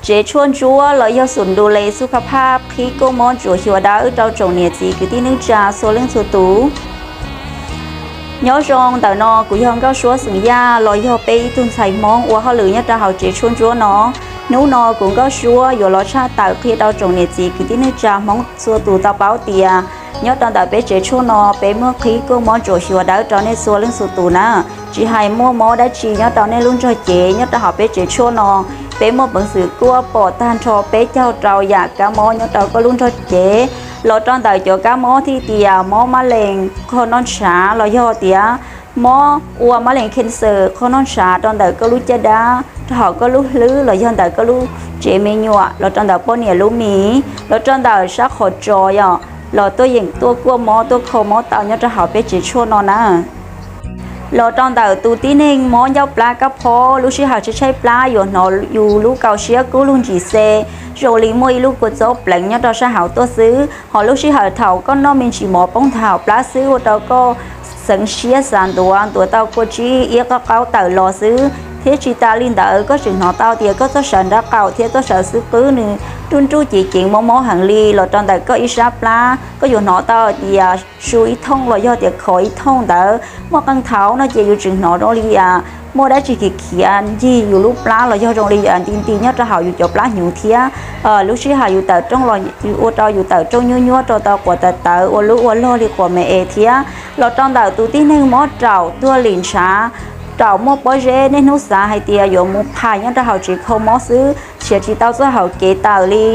tsev tshuaj ntsuab los yog xum du le xub khab phab qhib kuaj mob ntsuam xyuas dawb rau tsoom niam txiv kwv tij neej tsa txhua leej txhua tus. Nyob zoo ntawm no kuv yog Nkauj Suab xeem Yaj los yog peb ib tug ntxhais Hmoob ua hauj lwm nyob rau hauv tsev tshuaj ntsuab no. Hnub no kuv Nkauj Suab yuav los tshaj tawm qhia rau tsoom niam txiv kwv tij neej tsa Hmoob txhua tus tau paub tias nyob rau ntawm peb tsev tshuaj no peb muaj qhib kuaj mob ntsuam xyuas dawb rau nej txhua leej txhua tus na. Tsis hais muaj mob dab tsi nyob rau nej lub nrog cev nyob rau hauv peb tsev tshuaj no, peb muaj peev xwm kuaj pom tag nrho peb caug rau yam kab mob nyob rau koj lub nrog cev, los rau ntawm cov kab mob thiaj tias mob mab lees qhov noj ntshav los yog tias mob ua mab lees cancer qhov noj ntshav rau ntawm koj lub caj dab, rau hauv koj lub hlwb los yog ntawm koj lub tsev me nyuam, los rau ntawm poj niam lub mis, los rau ntawm sab qhov tsos yom, los tuaj yeem tuaj kuaj mob tuaj kho mob tau nyob rau hauv peb tsev tshuaj no na. Los rau ntawm tus tib neeg mob ncauj plab kab phob, lub sij hawm tshaib tshaib plab yuav hnov yus lub kaus siab kub lug ntsim xe, zoo li muaj ib lub kua txob pleev nyob rau sab hauv tuaj xwb. Ho lub sij hawm thaum koj noj me ntsis mov poob nthav hauv plab xwb ua rau koj xeev siab xav ntuav, ntuav tau kua tsib iab qab qaub tawm los xwb. Thiab tsis tas li ntawd koj tseem hnov tau tias koj txoj saw nrab qaum thiab txoj saw xwb qwb nws nruj nruj cev ceev mob mob heev li, los rau ntawm koj ib sab plab koj yuav hnov tau tias su ib thooj los yog tias khov ib thooj ntawd. Muaj qee thaum no ces yus tseem hnov zoo li muaj dab tsi khiav khiav ncig yus lub plab los yog zoo li nti nti nyob rau hauv yus cov plab hnyuv thiab. Lub sij hawm yus tawm rooj los ua rau yus tawm rooj nyuab nyuab rau tau quas tawv tawv ua lub ua log li quas me es thiab. Los rau ntawm tus tib neeg mob raum tuag lim ntshav, raum muaj pob zeb niaj hnub xav hais tias yuav mus phais nyob rau hauv tsev kho mob xwb, nrhiav tsis tau txoj hauv kev tawm li.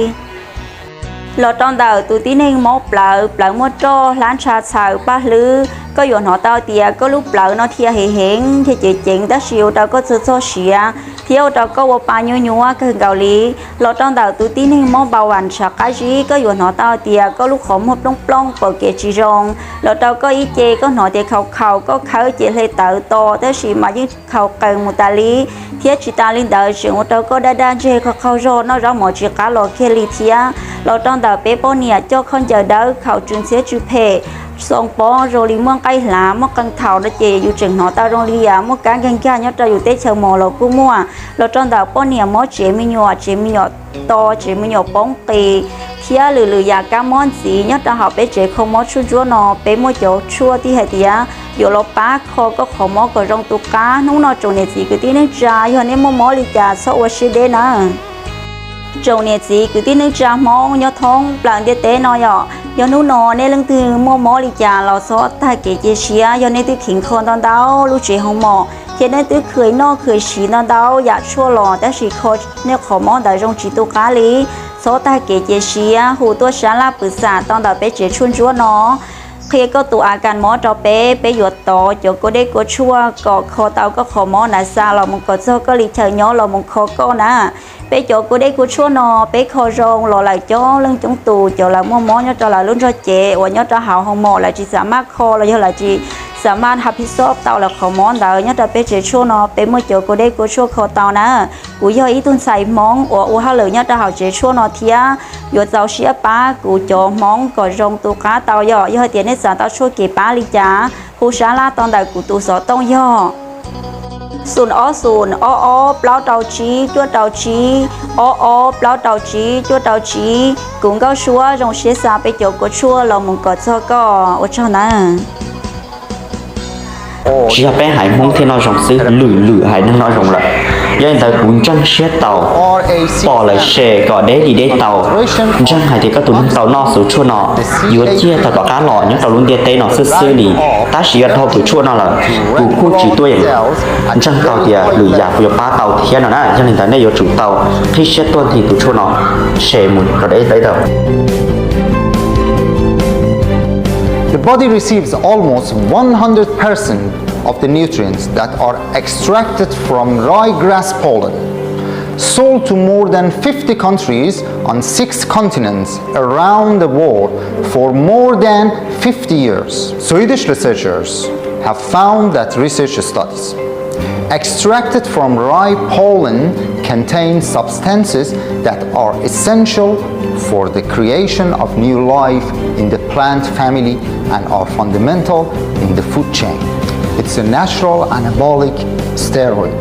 Los rau ntawm tus tib neeg mob plawv, plawv muaj roj hlab ntsha txhaws paj hlwb, koj yuav hnov tau tias koj lub plawv no dhia heev heev, dhia ceev ceev tab sis ua rau koj txog txog siav thiab ua rau koj ua pa nyuab nyuab kawg nkaus li. Los rau ntawm tus tib neeg mob npau vas ntshav qab zib, koj yuav hnov tau tias koj lub qhov muag plooj plooj, pom kev tsis zoo, los rau koj ib ce koj hnov tias khaus khaus, koj khawb ces hle tawv to tab sis mas yeej khaus qees mus tas li, thiab tsis tas li ntawd tseem ua rau koj daj daj ntseg, qaug qaug zog, noj zaub mov tsis qab los kiag li thiab. Los rau ntawm peb poj niam coj khaub ncaws dawb khaus tsw ntxhiab tsw phem, xoo pob zoo li muaj nqaij hlav, muaj qee thaum no ces yus tseem hnov tau zoo li muaj kab nkag nkag nyob rau yus teb chaws mos los kuj muaj. Los rau ntawm poj niam mob tsev me nyuam, tsev me nyuam to, tsev me nyuam poob qis, thiab lwm lwm yam kab mob ntxiv nyob rau hauv peb tsev kho mob tshuaj ntsuab no, peb muaj cov tshuaj tij hais tias yuav los pab kho koj qhov mob kom zoo tu qab. Hnub no tsoom niam txiv kwv tij neej tsa, yog nej muaj mob li cas txhob ua siab deb na. Tsoom niam txiv kwv tij neej tsa Hmoob nyob thoob plaws ntiaj teb no yom, yog hnub no nej leej twg muaj mob li cas los txhob tag kev cia siab. Yog nej twb kheev kho ntau ntau lub tsev hoo mom thiab nej twb khwv noj khwv siv ntau ntau yam tshuaj los tab sis kho nej qhov mob ntawd zoo tsis tu qab li, txhob tag kev cia siab, hu tuaj sab laj pwm xam tau ntawm peb tsev tshuaj ntsuab no, qhia koj tus a kas mob rau peb, peb yuav tov cov kua dej kua tshuaj kom kho tau koj qhov mob ntawd xa los mus kom txog koj li chaw nyob los mus kho koj na. Peb cov kua dej kua tshuaj no peb kho zoo los lawm coob leej coob tus, cov lawv muaj mob nyob rau lawv lub nrog cev uas nyob rau hauv hoo mom lawv tsis xam maj kho los yog lawv tsis xam maj hab phij xob tau lawv qhov mob ntawd, nyob rau peb tsev tshuaj no peb muaj cov kua dej kua tshuaj kho tau na. Kuv yog ib tug ntxhais Hmoob uas ua hauj lwm nyob rau hauv tsev tshuaj no thiab, yuav txaus siab pab kuv cov Hmoob kom zoo tu qab tau yom. Yog hais tias nej xav tau tshuaj kev pab li cas, hu sab laj tau ntawm kuv tus xov tooj yog xoom ob xoom ob ob plaub rau tsib cuaj rau tsib, ob ob plaub rau tsib cuaj rau tsib. Kuv Nkauj Suab zoo siab xa peb cov kua tshuaj los mus kom txog koj. Ua tsaug ntawd. Tsis yog peb haiv Hmoob thiaj noj zoo xwb, lwm lwm haiv neeg noj zoo lawm. Yog li ntawd kuv ntseeg siab tau, pom lawm share kom deb li deb tau. Ntseeg hais tias koj tus neeg tau noj tus tshuaj no yuav ciaj tau tom qab los nyob rau lub ntiaj teb no xwb xwb li. Tab sis yog dhau tus tshuaj no lawm, kuv kuj tsis tuaj yeem ntseeg tau tias lwm yam kuv yuav pab tau thiab no na. Yog li ntawd nej yuav tsum tau qhib siab tuaj nthi tus tshuaj no, share mus kom deb deb tau. The body receives almost one hundred percent of the nutrients that are extracted from ryegrass pollen, sold to more than fifty countries on six continents around the world for more than fifty years. Swedish researchers have found that research studies extracted from rye pollen contain substances that are essential for the creation of new life in the plant family and are fundamental in the food chain. It's a natural anabolic steroid.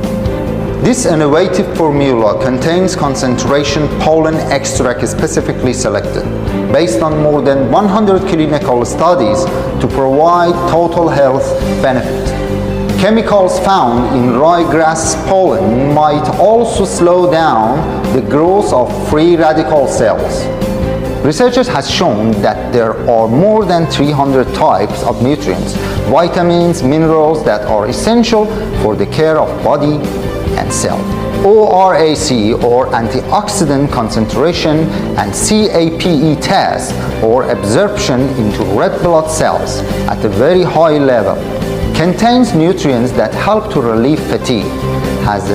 This innovative formula contains concentration pollen extract specifically selected based on more than one hundred clinical studies to provide total health benefit. Chemicals found in ryegrass pollen might also slow down the growth of free radical cells. Researchers have shown that there are more than three hundred types of nutrients, vitamins, minerals that are essential for the care of body and cell. O R A C, or antioxidant concentration, and C A P E test, or absorption into red blood cells at a very high level, contains nutrients that help to relieve fatigue, has